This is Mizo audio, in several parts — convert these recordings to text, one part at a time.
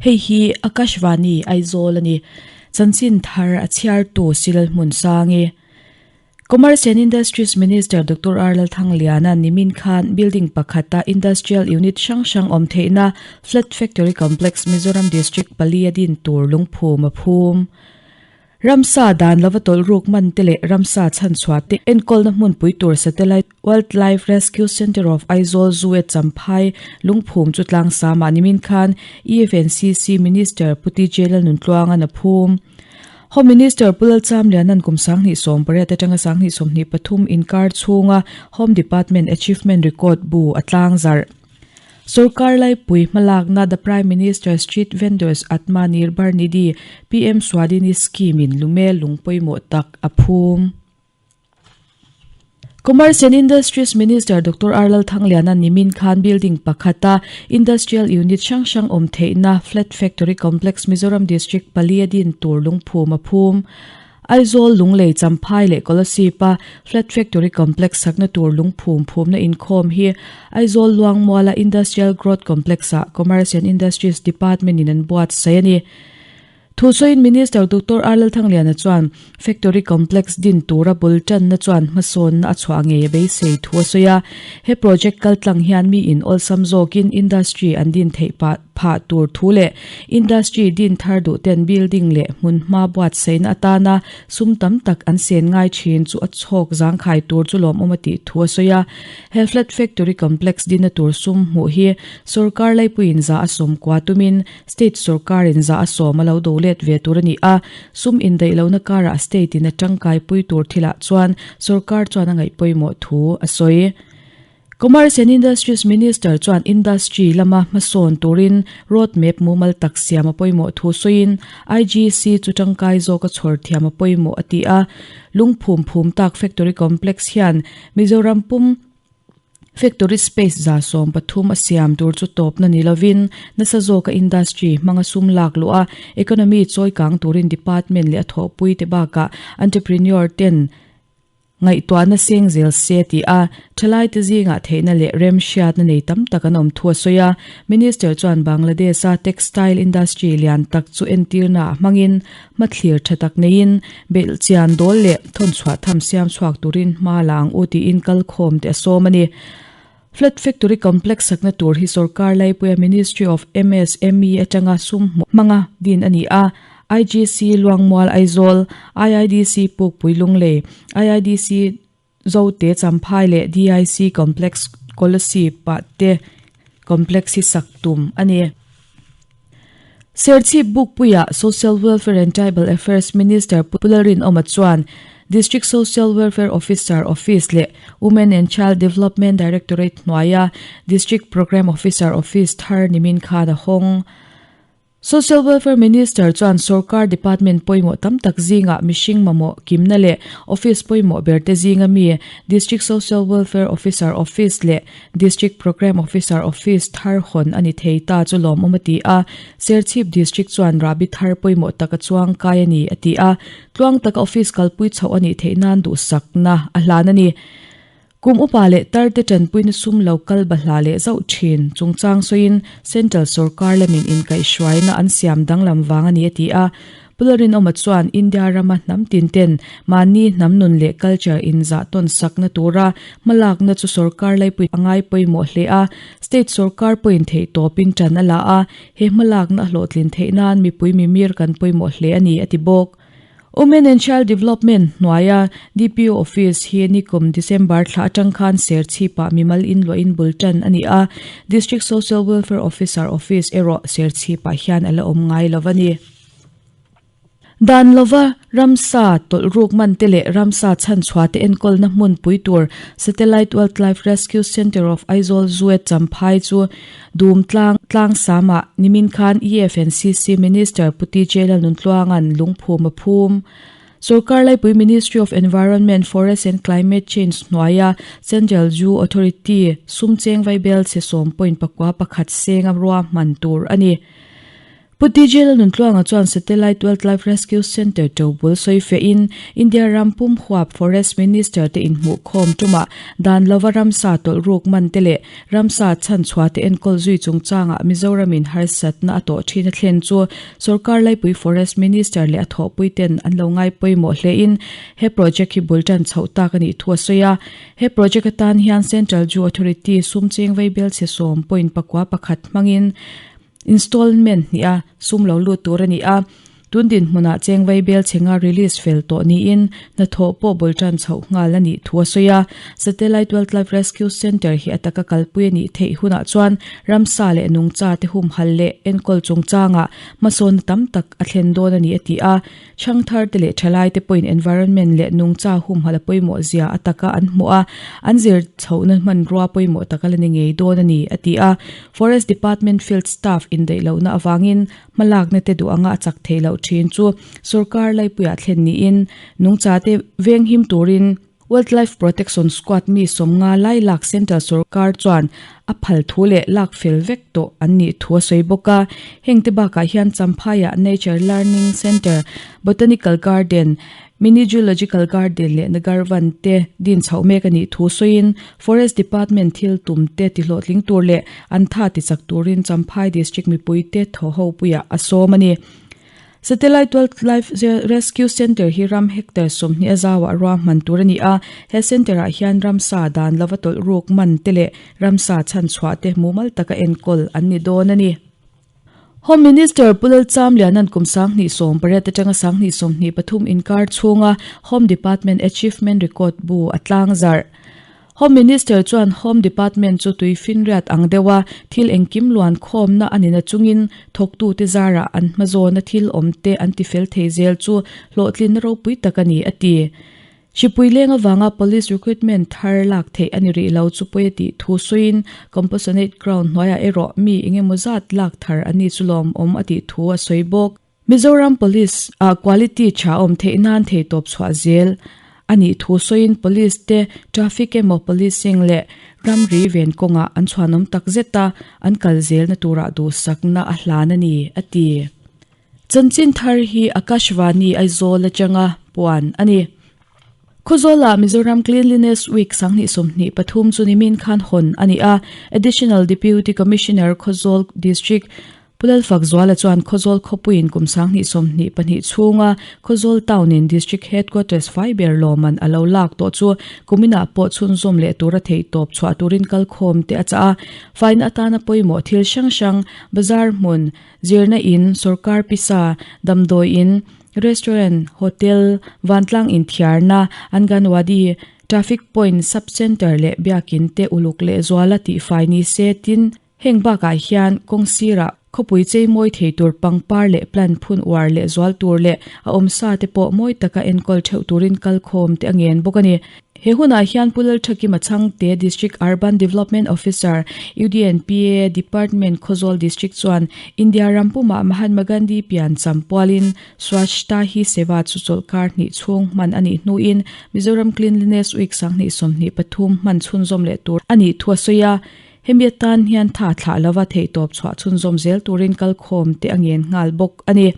Hei hi Akashvani Aizawl a ni. Chanchin thar a chhiartu Silal Hmunsangi. Commerce and Industries Minister Doctor R Lalthangliana nimin khan building pakhata industrial unit hrang hrang awm theihna Flat Factory Complex Mizoram District pali a din tur lungphum a phum. Ramsa dan lova tawlh ruk man te leh ramsa chhanchhuah te enkawlna hmunpui tur Satellite Wildlife Rescue Centre of Aizawl Zoo e Champhai lungphum chu tlangsam ah nimin khan EFNCC Minister Pu TJ Lalnuntluanga'n a phum. Home Minister Pu Lalchamliana'n kum 2018 atanga 2023 inkar chhunga Home Department Achievement Record bu a tlangzarh. Sorkar laipui hmalakna The Prime Minister Street Vendors Atma Nirbhar Nidhi, PM Swadini Scheme in lume lung pawimawh tak a phum. Commerce and Industries Minister Doctor R Lalthangliana nimin khan building pakhata Industrial Unit hrang hrang awm theihna Flat Factory Complex Mizoram District pali a din tur lungphum a phum. Aizawl, Lunglei, Champhai leh Kolasib-a Flat Factory Complex sakna tur lungphum phumna inkhawm hi Aizawl Luangmuala Industrial Growth Complex-ah Commerce and Industries Department-in an buatsaih a ni. Thusawiin Minister Doctor R Lalthangliana chuan Factory Complex din tura bul tanna chuan hmasawnna a chhuah ngei a beisei thu a sawi a. He project kaltlang hian mi in awlsam zawkin industry an din theih pah phah tur thu leh industry din thar duh ten building leh hmunhma buatsaihna atana sum tam tak an sen ngai thin chu a chhawk zangkhai tur chu lawmawm a tih thu a sawi a. He Flat Factory Complex dinna tur sum hmuh hi sorkar laipuiin za a sawmkua tumin State sorkarin za a sawm a lo do let ve tur a ni a, sum indaih lohna karah state in a tangkai pui tur thilah chuan sorkar chuan a ngaih pawimawh thu a sawi. Commerce and Industries Minister chuan industry lama hmasawn turin road map mumal tak siam a pawimawh thu sawiin IGC chu tangkai zawka chhawr thiam a pawimawh a ti a, lungphum phum tak factory complex hian Mizoram pum Factory space 13% a siam tur chu tawpna ni lovin nasa zawka industry hmanga sum lak luh a, economy chawi kang turin department leh a thawhpui te bakah entrepreneur ten ngaihtuahna seng zel se tih a, thalaite zingah theihna leh remhriatna nei tam tak an awm thu a sawi a. Minister chuan Bangladesh-a textile industry lian tak chu entirnaah hmangin Hmathlir tha tak neiin belhchian dawl leh thawnchhuah tham siam chhuak turin hma la ang u tiin kalkhawm te a sawm a ni. Flat Factory Complex sakna tur hi sorkar laipuia Ministry of MSME atanga sum hmuh hmanga din a ni a, IGC Luangmual Aizawl, IIDC Pukpui Lunglei, IIDC Zote Champhai leh DIC Complex Kolasib ah te complex hi sak tum a ni. Serchhip Bukpuiah Social Welfare and Tribal Affairs Minister Pu Lalrinawma chuan District Social Welfare Officer Office leh Women and Child Development Directorate hnuaia District Programme Officer Office thar nimin khan a hawng. Social Welfare Minister chuan sorkar department pawimawh tam tak zingah mihring mamawh kimna leh office pawimawh berte zinga mi District Social Welfare Officer Office leh District Programme Officer Office thar hawn a ni thei ta chu lawmawm a ti a, Serchhip District chuan rahbi thar pawimawh tak a chuang kai a ni a ti a, tluang taka office kalpui chhoh a nih theih nan duhsakna a hlan a ni. Kum upa leh tarte tanpuina sum lo kal bahla leh zauh thin chungchang sawiin Central sorkar lamin inkaihhruaina an siam danglam vang a ni a ti a. Pu Lalrinawma chuan India rama hnam tin ten mahni hnam nun leh culture inzah tawn sakna tura hmalakna chu sorkar laipui a ngai pawimawh hle a, state sorkar pawhin theihtawpin tan a la a, he hmalakna a hlawhtlin theih nan mipui mimir kan pawimawh hle a ni a ti bawk. Women and Child Development hnuaia DPO Office hi nikum December thla atang khan Serchhip-ah mimal inluahin bul tan a ni a, District Social Welfare Officer Office erawh Serchhip-ah hian a la awm ngai lo a ni. Dan lova ramsa tawlh ruk man te leh ramsa chhanchhuah te enkawlna hmunpui tur Satellite Wildlife Rescue Centre of Aizawl Zoo Champhai chu Dum tlang tlangsam-ah nimin khan EFNCC Minister Pu TJ Lalnuntluanga'n lungphum a phum. Sorkar laipui Ministry of Environment, Forest and Climate Change hnuaia Central Zoo Authority sum cheng vaibel chhe 10.41 senga ruahman tur a ni. Pu DJ Lalnuntluanga chuan Satellite Wildlife Rescue Centre tobul sawi fehin India ram pum huap Forest Minister te inhmuhkhawm tumah dan lova ramsa tawlh ruk man te leh ramsa chhanchhuah te enkawl zui chungchangah Mizoramin harsatna a tawh thin a thlen chu sorkar laipui Forest Minister leh a thawhpui ten an lo ngai pawimawh hlein he project hi bul tan chhoh tak a nih thu a sawi a. He project atan hian Central Zoo Authority sum cheng vaibel chhe sawm point pakua pakhat hmangin Installment hnih a sum lo lut tur a ni a, tun dinhmunah cheng vaibel chhenga release fel tawh niin hnathawh pawh bul tan chhoh nghal a nih thu a sawi a. Satellite Wildlife Rescue Centre hi a taka kalpui a nih theih hunah chuan ramsa leh nungcha te humhalh leh enkawl chungchangah hmasawnna tam tak a thlen dawn a ni a ti a. Chhangthar te leh thalai te pawhin environment leh nungcha humhalh a pawimawh zia a taka an hmuh a, an zir chhohna hmanrua pawimawh tak a la ni ngei dawn a ni, a ti a. Forest Department field staff indaih lohna avangin hmalakna te duh anga a chak theih loh thin chu sorkar laipuiah thlen niin nungcha te venghim turin Wildlife Protection Squad mi sawmnga lai lak Central sorkar chuan a phal thu leh lak fel vek tawh an nih thu a sawi bawk a. Heng te bakah hian Champhaiah Nature Learning Centre, Botanical Garden, Mini Zoological Garden leh Nagarvan te din chhoh mek a nih thu sawiin Forest Department thil tum te tihlawhtling tur leh an tha tichak turin Champhai District mipuite thaw ho puiah a sawm a ni. Satellite Wildlife Rescue Centre hi ram hectare 20 a zauah ruahman tur a ni a, he centre ah hian ramsa dan lova tawlh ruk man te leh ramsa chhanchhuah te mumal taka enkawl an ni dawn a ni. Home Minister Pu Lalchamliana'n kum 2018 atanga 2023 inkar chhunga Home Department Achievement Record bu a tlangzarh. Home Minister chuan Home Department chu tui finriat ang deuha thil engkim luan khawmna a nina chungin thawktute zarah an hmazawna thil awmte an tifel thei zel chu hlawhtlinna ropui tak a ni, a ti. Hripui leng avanga Police recruitment thar lak theih a ni rih lo chu pawi a tih thu sawiin Compassionate Ground hnuaiah erawh mi engemaw zat lak thar a ni chu lawmawm a tih thu a sawi bawk. Mizoram Police ah quality tha awm theih nan theitawp chhuah zel a nih thu sawiin Police te traffic emaw policing leh ramri ven kawngah an chhuanawm tak zet a, an kal zelna turah duhsakna a hlan a ni, a ti. Chanchin thar hi Akashvani Aizawl atanga puan a ni. Khawzawlah Mizoram Cleanliness Week 2023 chu nimin khan hawn a ni a, Additional Deputy Commissioner Khawzawl District Pu Lalfakzuala chuan Khawzawl khawpuiin kum 2022 chhunga Khawzawl Town-in District Headquarters fai ber lawmman a lo lak tawh chu kuminah pawh chhunzawm leh tura theihtawp chhuah turin kalkhawm te a chah a. Faina atana pawimawh thil hrang hrang, bazar hmun, zirna in, sorkar pisa, damdawi in, restaurant, hotel, vantlang inthiarna, anganwadi, traffic point, sub-centre leh biakin te uluk lehzuala tihfai ni se tin, Heng bakah hian kawng sirah khawpui chei mawi thei tur pangpar leh plant phun uar leh zual tur leh a awmsa te pawh mawi taka enkawl theuh turin kalkhawm te a ngen bawk a ni. He hunah hian Pu Lalthakima Chhangte District Urban Development Officer, UDNPA Department Khawzawl District chuan India ram pumah Mahatma Gandhi pian cham pualin Swachhta Hi Seva chu chawlhkar hnih chhung hman a nih hnuin Mizoram Cleanliness Week 2023 hman chhunzawm leh tur a nih thu a sawi a. Hemi atan hian tha thlah lova theihtawp chhuah chhunzawm zel turin kalkhawm te a ngen nghal bawk a ni.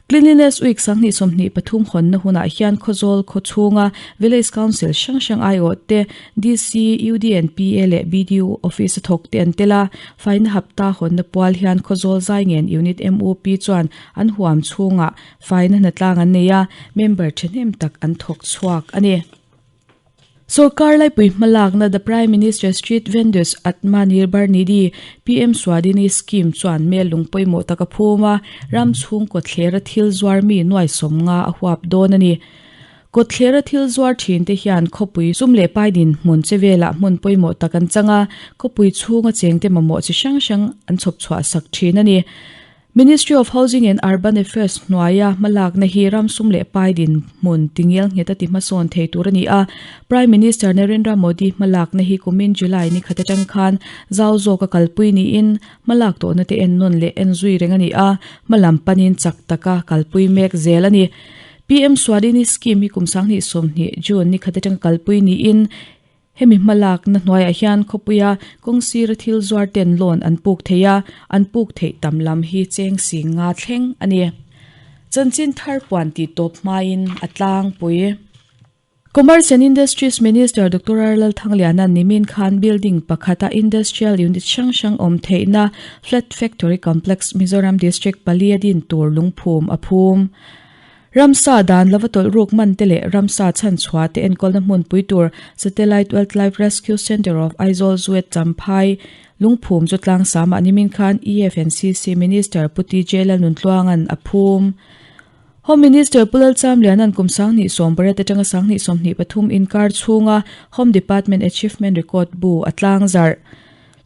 Cleanliness Week 2023 hawnna hunah hian Khawzawl khaw chhunga Village Council hrang hrang aiawh te, DC, UDNPA leh BDU Office a thawk te an tel a. Faina hapta hawnna pual hian Khawzawl Zaingen Unit MUP chuan an huam chhungah faina hnatlang an nei a, member thahnem tak an thawk chhuak a ni. Sorkar laipui hmalakna The Prime Minister Street Vendors Atmanirbhar Nidhi, PM Swadini Scheme, chuan mel lung pawimawh tak a phum a, ram chhung kawthlera thil zuar mi nuai 50 a huap dawn a ni. Kawthlera thil zuar thin te hian khawpui sum leh pai dinhmun che velah hmun pawimawh tak an chang a, khawpui chhunga chengte mamawh chi hrang hrang an chhawp chhuah sak thin a ni. Ministry of Housing and Urban Affairs hnuaia hmalakna hi ram sum leh pai dinhmun tingial nghet a ti hmasawn thei tur a ni a. Prime Minister Narendra Modi hmalakna hi kumin July ni khat atang khan zau zawka kalpui niin hmalak tawhna te ennawn leh enzui reng a ni a, hmalam panin chak taka kalpui mek zel a ni. PM Swadini Scheme hi kum 2020 June ni khat atanga kalpui niin. Hemi hmalakna hnuaiah hian khawpuia kawng sira thil zuar ten loan an puk thei a, an puk theih tam lam hi cheng si nga thleng a ni. Chanchin thar puan tih tawp hmain a tlangpui. Commerce and Industries Minister Doctor R Lalthangliana'n nimin khan building pakhata industrial unit hrang hrang awm theihna Flat Factory Complex Mizoram District pali a din tur lungphum a phum. Ramsa dan lova tawlh ruk man te leh ramsa chhanchhuah te enkawlna hmunpui tur Satellite Wildlife Rescue Centre of Aizawl Zuet Champhai lungphum chu tlangsam ah nimin khan EFNCC Minister Pu TJ Lalnuntluanga'n a phum. Home Minister Pu Lalchamliana'n kum 2018 atanga 2023 inkar chhunga Home Department Achievement Record bu a tlangzarh.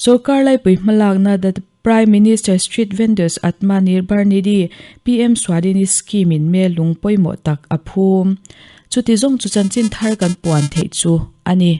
Sorkar laipui hmalakna The Prime Minister Street Vendors Atma Nirbhar Nidhi, PM Swadini Scheme in me lung pawimawh tak a phum. Chuti zawng chu chanchin thar kan puan theih chu a ni.